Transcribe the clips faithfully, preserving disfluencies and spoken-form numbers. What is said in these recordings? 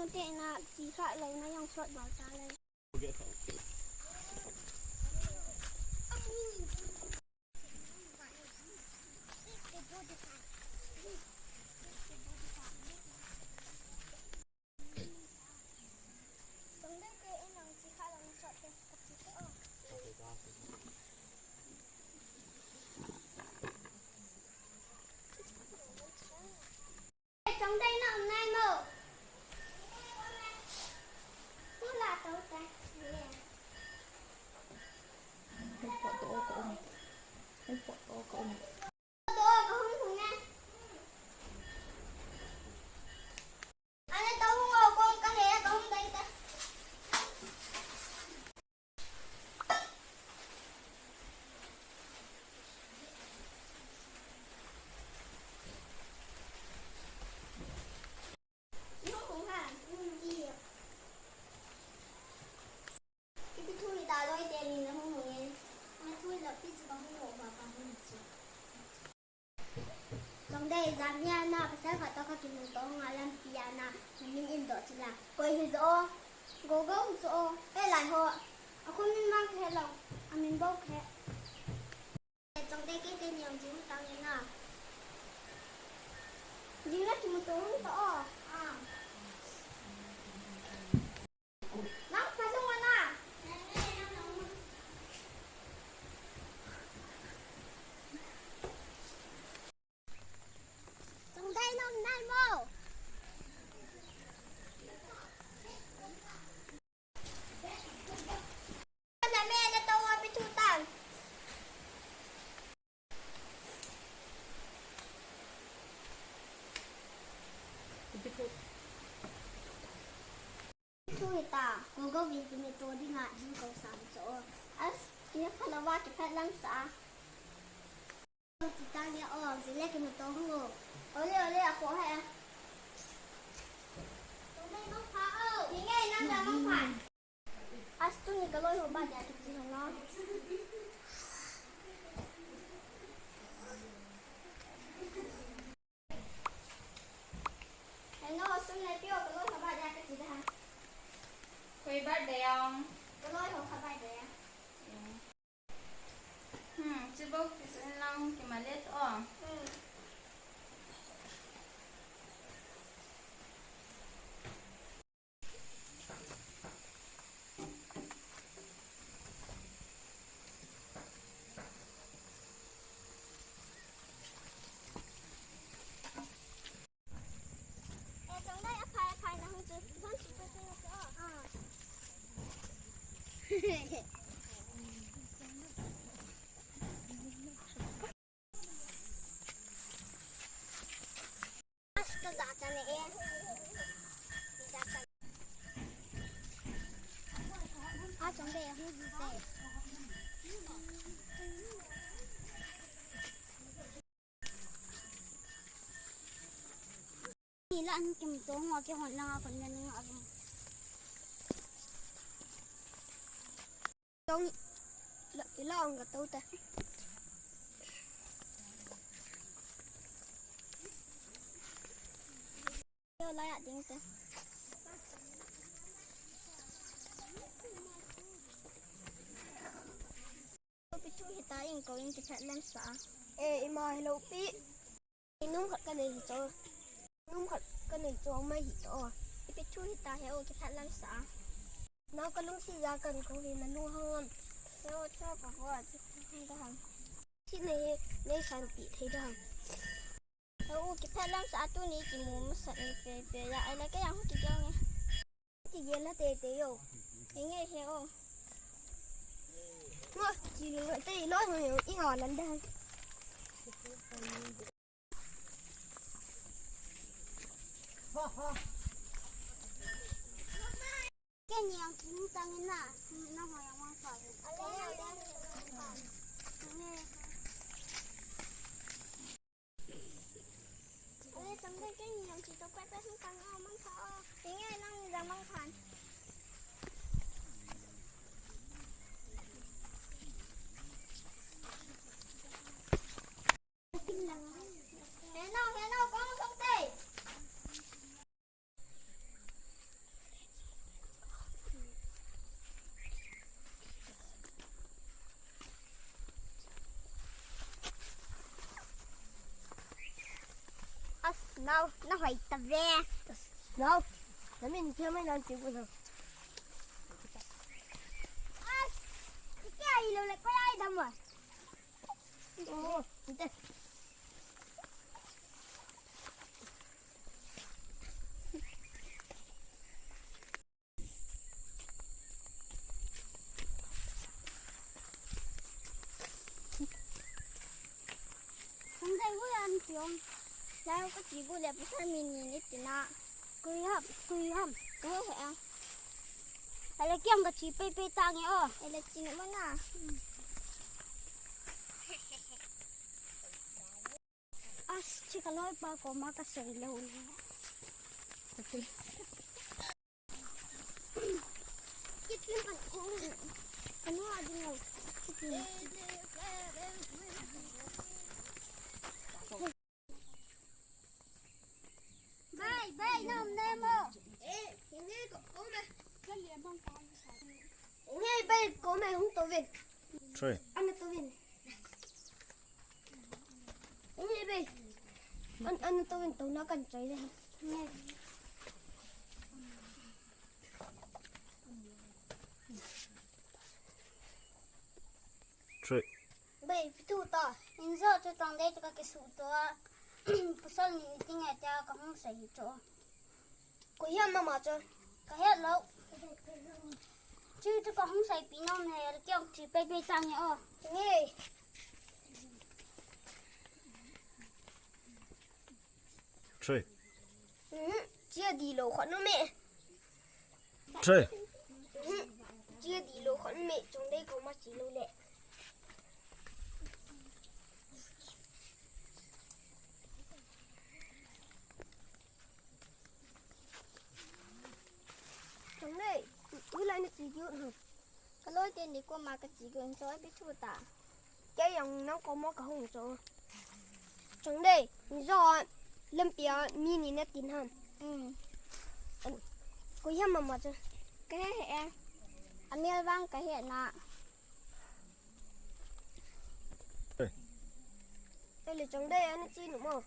Te na chi kha lo na jong sot bal ta le. Chongdei na um nai mo. Hula to ta. Hung pot to ka um. Hung pot to ka um. To ka hung hung ne. Ane to hung o kong ka he ka hung dai ta. Chongdei, jan nia na pasal khat toh ka kimu to nga lampi a na, min in doh chu la. Koi hi jo? Gogo hi chu o. He lai ho. A khun min mang ka he lo. A min bou ka he. Chongdei, kei kei ni jong jing tang in na. Jing na kimu to hung to o. Ah. Nang pa jong na. Chongdei, na um nai mo. Na me na to wa pi thu tan. Thu hita, ko go vin ti mi to dinga, din ko sam cho. As, ki phala wa ki phat lang sa. Ti ta le o, zile ki mi to ho. Ole, ole, a ko he. To me mong pha o. Ni nge na na mong pha. As tuni ka loi ho ba dia kiti ho na. Hello, sum le pio ka loi ho ba dia kiti da. Koi birthday ang? Ka loi ho ka birthday a. Hmm, chibok kisin lang kimalet o. Hmm. Ni la an kim to ngo ke hon langa kon na nga rum. Tong la ila ong ka to ta. Yo la ya ding ta. Pi thu hita in ko in kiphet lam sa. E, ima hello pi. Inum khat ka nei hi cho. Inum khat ka nei cho mai hi to. Ipi thu hita he o kiphet lam sa. Nau ka lungsi ja kan ko hi na lung hang am. Yo cho ka ho a chi da hang. Thi nei nei san pi thei da hang. He o kiphet lam sa tuni kimu masat ni pe pe ya ai la ka yang hu ki jong e. Ti ye la te te yo. Enge he o. Mo, ti lo te lo mo yo, i ho lan da. Ke ni ang kin tang na, na ho yang wang fa. Ale, ale. Nau, na hoi ta ve. Nau, na min kia mai nan ti bu na. Ai, kia i lo le ko ai da ma. Oh, inte. Hung dai hu an tiong. Lai ka chi bu le pasal min ni ni tina. Kui ham, kui ham. Ko he a. Ala kiang ka chi pe pe ta nge o. Ala chi na mana. As, chi ka loi pa ko ma ka sei lo le. Bai, bai, nom nem o. Nge bai ko me hung to vin. Three. Ana to vin. Nge bai. An, ana to vin to na kan choi le. Three. Bai, pitu ta. Injo chu tong dei chu ka kisu to a. Pasal ni ti nge ta ka hung sei chu. Ko hiam mama chu. Ka het lo. Chu chu ka hung sei pi nom ne, kiang chi pe pe chang e o. Nge. Three. Mhm. Chia di lo khat nu me. Three. Mhm. Chia di lo khat nu me, chung dei ko ma chi lo le. Chung dei, u lai na chi diu. Ka loi ten di ko ma ka chi ko in so ai pi thu ta. Kei jong nang kom a ka hung chu. Chang dei, ni jo a, lampi a mi ni na tin ham. Um. An, koi ham mama chu. Ka he he e. A mel vang ka he na. Eh. Ei le chang dei, ana chi nu mo.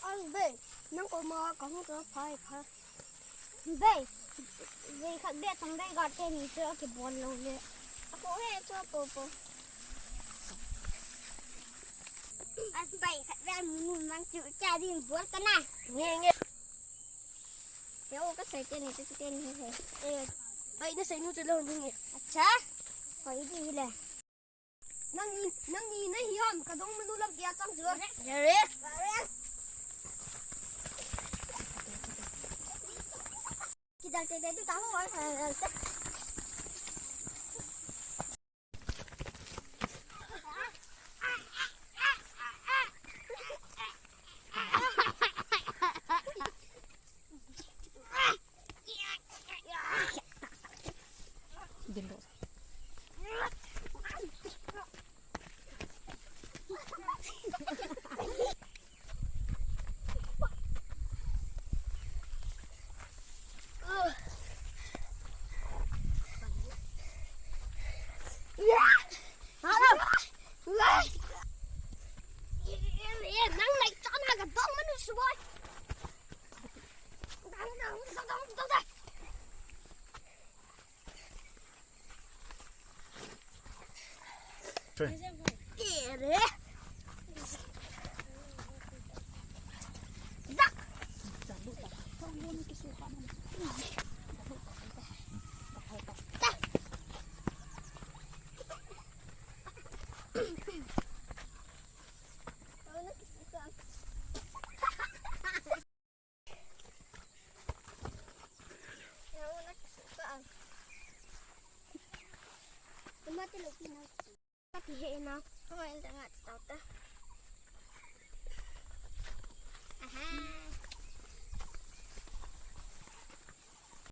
Ai, bei, nang kom a ka hung to phai kha. Bei, bei khat bei tang bei ga te ni chu a kibol lou le. A ko he chu po po. As bei khat bei mun mun mang chu cha din bol ka na. Nge, nge. Te o ka sei te ni chu te ni he. Eh, bei na sei nu chu lou ni nge. Acha. Hoi di le. Nang ni, nang ni na hi ham, ka dong manu lam kia chang chu. Yare. Kidal te te tu ta ho. Nang lai chana ka dong manu suai. Mati lo pina. Mati he na. Hoi, enda nga tau ta.